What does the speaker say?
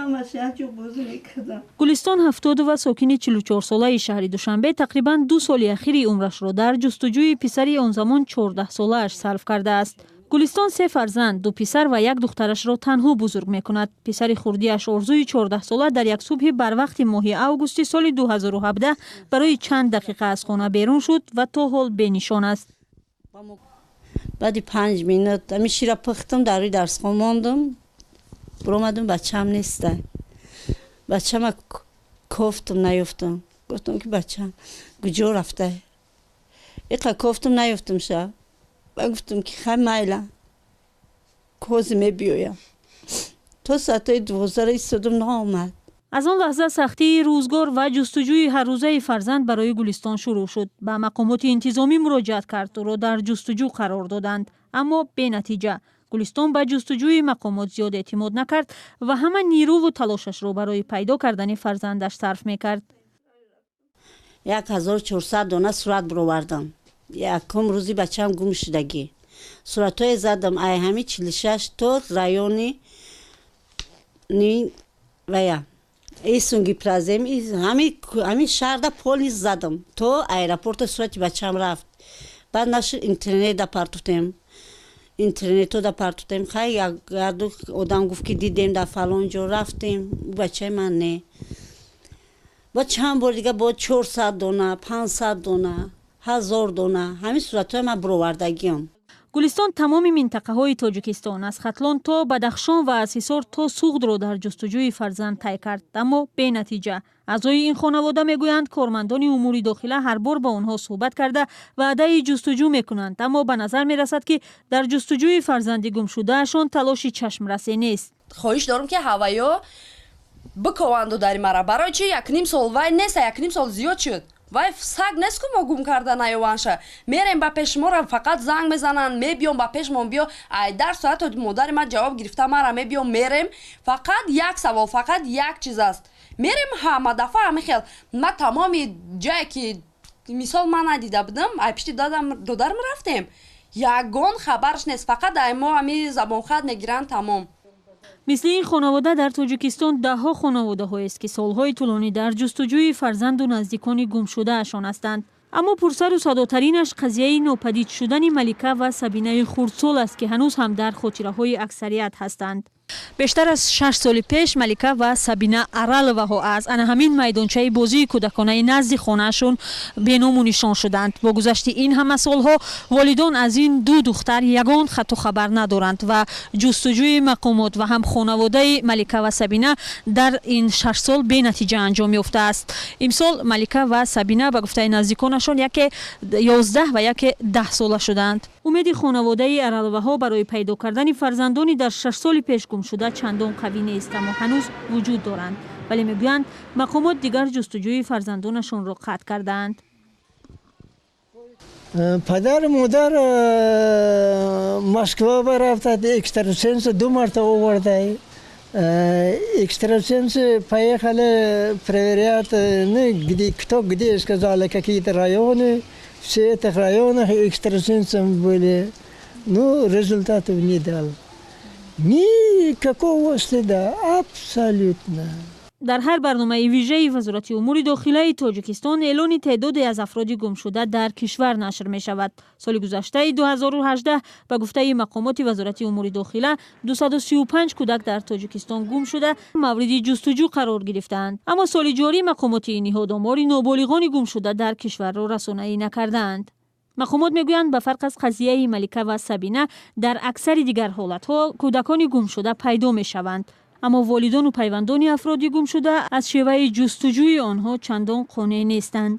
Ҳамаш якҷо бозӣ мекардам. Гулистон Ҳафтодова, сокини 44-солаи шаҳри Душанбе, тақрибан 2 соли ахири умрашро дар ҷустуҷӯи писари он замон 14-солааш сарф кардааст. Гулистон се фарзанд, ду писар ва як духтарашро танҳо бузург мекунад. Писари хурдиаш Орзуи 14-сола дар як субҳи барвақти моҳи августи соли 2017 барои чанд дақиқа аз хона берун шуд ва то ҳол бенишон аст. Баъди 5 минут ами шира пухтам, дар рӯи дарсхон мондум, биромадум, бачаам неста. Бачама кофтум, наёфтум. Гуфтам, ки бачам куҷо рафта? Иқа кофтум, наёфтум. Ша ба гуфтум, ки хай, майла, кози мебиёям. То соатҳои 12-ра истодум, наомад. Аз он лаҳза сахтии рӯзгор ва ҷустуҷӯи ҳаррӯзаи фарзанд барои Гулистон шурӯъ шуд. Ба мақомоти интизомӣ муроҷиат кард, ӯро дар ҷустуҷӯ қарор доданд, аммо бенатиҷа. Гулистон ба ҷустуҷӯи мақомот зиёд эътимод накард ва ҳама нерӯву талошашро барои пайдо кардани фарзандаш сарф мекард. 1400 дона сурат бировардам. Якум рӯзи бачаам гум шудагӣ суратҳое задам, ай ҳами 46 то райони ни вая исунгипразем, ҳами шаҳрда полис задам, то аэропорта сурати бачаам рафт. Баъд нашр интернетда партуфтем, интернетода партуфтем. Хай, якду одам гуфт, ки дидем дар фалон ҷо, рафтем, бачаи ман не. Ба чанд бор дига бо 400 дона, 500 дона, 1000 дона ҳамин суратҳои ман бировардагиам. Гулистон тамоми минтақаҳои Тоҷикистон, аз Хатлон то Бадахшон ва аз Ҳисор то Суғдро дар ҷустуҷӯи фарзанд тай кард, аммо бенатиҷа. Аъзои ин хонавода мегӯянд, кормандони умури дохила ҳар бор бо онҳо суҳбат карда, ваъдаи ҷустуҷӯ мекунанд, аммо ба назар мерасад, ки дар ҷустуҷӯи фарзанди гумшудаашон талоши чашмрасе нест. Хоҳиш дорам, ки ҳаваё бикованду дари мара. Барои чи якним сол вай неста? Якним сол зиёд шуд. Вай саг нест, ку мо гум карда наёванша. Мерем ба пеши мора, фақат занг мезананд: мебиём, ба пешмон биё. Ай дар соату модари ман ҷавоб гирифта мара мебиём, мерем, фақат як савол, фақат як чиз аст. Мерем, ҳама дафъа ҳами хел. Ма тамоми ҷае ки мисол ман надида будам, ай пишти додарам рафтем, ягон хабарш нест. Фақат ай мо ҳами забонхат мегиранд, тамом. Мисли ин хонавода дар Тоҷикистон даҳҳо хонаводаҳоест, ки солҳои тӯлонӣ дар ҷустуҷӯи фарзанду наздикони гумшудаашон ҳастанд. Аммо пурсару садотаринаш қазияи нопадид шудани Малика ва Сабинаи хурдсол аст, ки ҳанӯз ҳам дар хотираҳои аксарият ҳастанд. Бештар аз 6 соли пеш Малика ва Сабина Араловаҳо аз ана ҳамин майдончаи бозии кӯдаконаи назди хонаашон беному нишон шуданд. Бо гузашти ин ҳама солҳо волидон аз ин ду духтар ягон хату хабар надоранд ва ҷустуҷӯи мақомот ва ҳам хонаводаи Малика ва Сабина дар ин 6 сол бенатиҷа анҷом ёфтааст. Имсол Малика ва Сабина, ба гуфтаи наздиконашон, яке 11 ва яке 10 сола шуданд. Умеди хонаводаи Араловаҳо барои пайдо кардани фарзандони дар 6 соли пеш гумшуда чандон қавӣ нест, аммо ҳанӯз вуҷуд доранд. Вале мегӯянд, мақомот дигар ҷустуҷӯи фарзандонашонро қатъ кардаанд. Падару модар Москва рафтад, экстрасенс ду марта овардай. Экстрасенсы поехали проверять, ну, где, кто где, сказали, какие-то районы. Все этих районах экстрасенсом были. Ну, результатов не дал. Никакого следа, абсолютно. Дар ҳар барномаи вижаи Вазорати умури дохилаи Тоҷикистон эълони теъдоде аз афроди гумшуда дар кишвар нашр мешавад. Соли гузаштаи 2018, ба гуфтаи мақомоти Вазорати умури дохила, 235 кӯдак дар Тоҷикистон гум шуда, мавриди ҷустуҷӯ қарор гирифтаанд. Аммо соли ҷорӣ мақомоти ин ниҳод омори ноболиғони гумшуда дар кишварро расонаӣ накардаанд. Мақомот мегӯянд, ба фарқ аз қазияи Малика ва Сабина, дар аксари дигар ҳолатҳо кӯдакони гумшуда пайдо мешаванд, аммо волидону пайвандони афроди гумшуда аз шеваи ҷустуҷӯи онҳо чандон қонеъ нестанд.